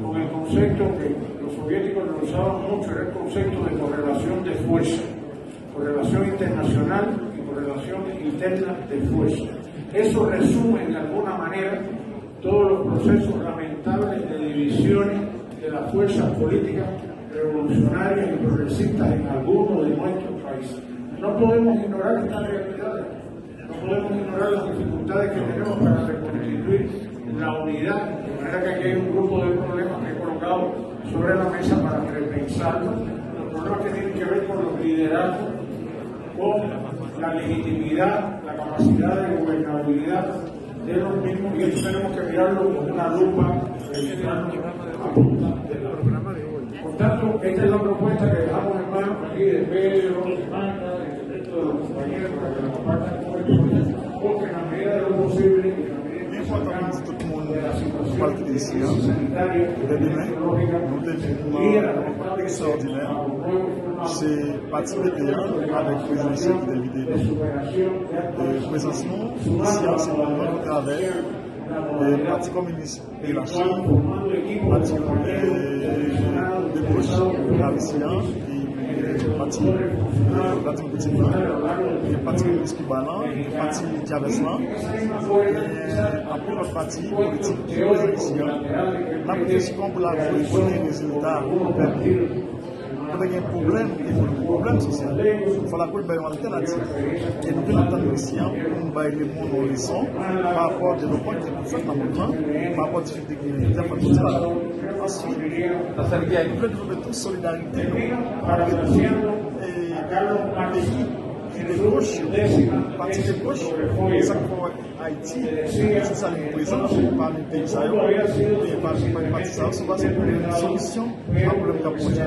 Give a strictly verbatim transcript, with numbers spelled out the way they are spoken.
con el concepto que los soviéticos lo usaban mucho, era el concepto de correlación de fuerza, correlación internacional y correlación interna de fuerza. Eso resume de alguna manera todos los procesos lamentables de divisiones de las fuerzas políticas revolucionarias y progresistas en algunos de nuestros países. No podemos ignorar estas realidades. No podemos ignorar las dificultades que tenemos para reconstituir la unidad. De manera que aquí hay un grupo de problemas que he colocado sobre la mesa para repensarlo. Los problemas que tienen que ver con los liderazgos, con la legitimidad, la capacidad de gobernabilidad de los mismos, y esto tenemos que mirarlo con una lupa, revisarlo a punta de lápiz. Por tanto, esta es la propuesta que dejamos en manos aquí de Pedro, de Magda, del resto de los compañeros para que la compartan con el proceso, porque en la medida de lo posible y en la medida que salgamos de la situación de crisis sanitaria y económica, se pudiera adaptar a los nuevos formatos de gobierno. Se pati P P a avèk prezidan Michel ki te envite nou. E prezans nou isi a se pou nou travè e pati kominis peyi Lachin, pati e de goch Ayisyen an, ki e pati e Vladimir Putin nan, e pati kominis Kiba lan, e pati Chavez lan, e anpil lòt pati politik ki prezan isi a. N ap reflechi kòman pou l ap pote rezilta pou pèp li. Nou te gen pwoblèm ekonomik, pwoblèm sosyal. Fò lakòl bay yon altènativ. E nou te nan tann isi a pou nou bay lemonn yon leson pa rapò devlopman ki te fèt nan mond lan, pa rapò difikilte ki te fèt soti la. Answit, nou vle devlope tou solidarite nou avèk tout e peyi ki de goch yo, pati de goch yo. Sa k fè Ayiti, se sa li prezan pami peyi sa yo, e pami pati sa yo, se pa se pwoblèm solisyon a pwoblèm k ap pwoduit.